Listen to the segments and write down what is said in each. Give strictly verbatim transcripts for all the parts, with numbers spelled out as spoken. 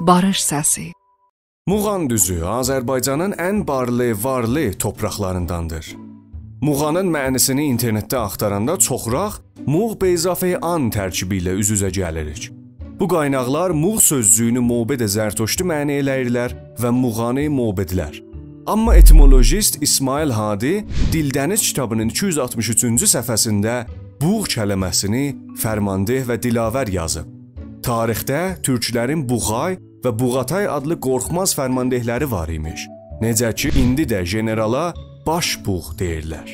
باریش سسی. موغان دوزو آذربایجانین ان بارلی، وارلی توپراقلاریندان‌دیر. موغانین معنی‌سینی اینترنتده آختاراندا چوخراق موغ به اضافه‌ی آن ترکیبی ایله اوز-اوزه گلیریک. بو قایناقلار موغ سؤزجویونو موبد زرتشتی معنی ائله‌ییرلر و موغانی موبدلر. آمما ائتیمولوژیست اسماعیل هادی دیل‌دنیز کیتابی‌نین ایکی یوز آلتمیش اوچونجو صفحه‌سینده بوغ کلمه‌سینی فرمانده و دلاور یازیب. تاریخده تورکلرین بوغای و بوغاتای آدلی قورخماز فرمانده‌لری وار ایمیش. نئجه کی، ایندی ده ژنرالا باش بوغ دئییرلر.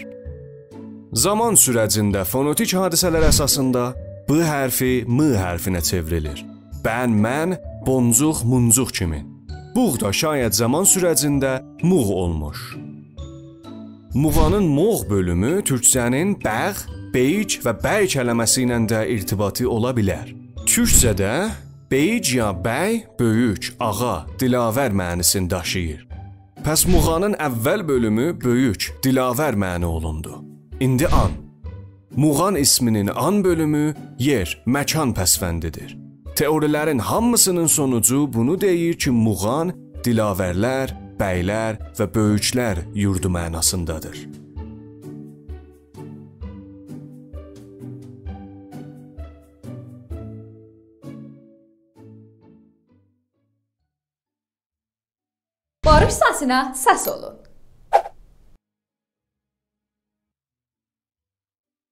زامان سورجینده فونتیک حادثه‌لر اساسیندا ب حرفی م حرفینه چئوریلیر. بن، من، بونجوق، مونجوق کیمین. بوغ دا شاید زامان سورجینده موغ اولموش. موغانین موغ بؤلومو تورکجه‌نین بغ، بئیگ و بی کلمه‌سی ایله ده ارتباطی اولا بیلر. تورکجه‌ده بئیگ یا بی بؤیوک، آغا، دلاور معنی‌سینی داشیییر. پس موغانین اول بؤلومو بؤیوک، دلاور معنی اولوندو. ایندی آن. موغان اسمی‌نین آن بؤلومو یئر، مکان پسوندی‌دیر. تئوری‌لرین هامیسی‌نین سونوجو بونو دئییر کی، موغان دلاورلر، بی‌لر و بؤیوکلر یوردو معناسیندادیر. باریش سسینه سس اولون.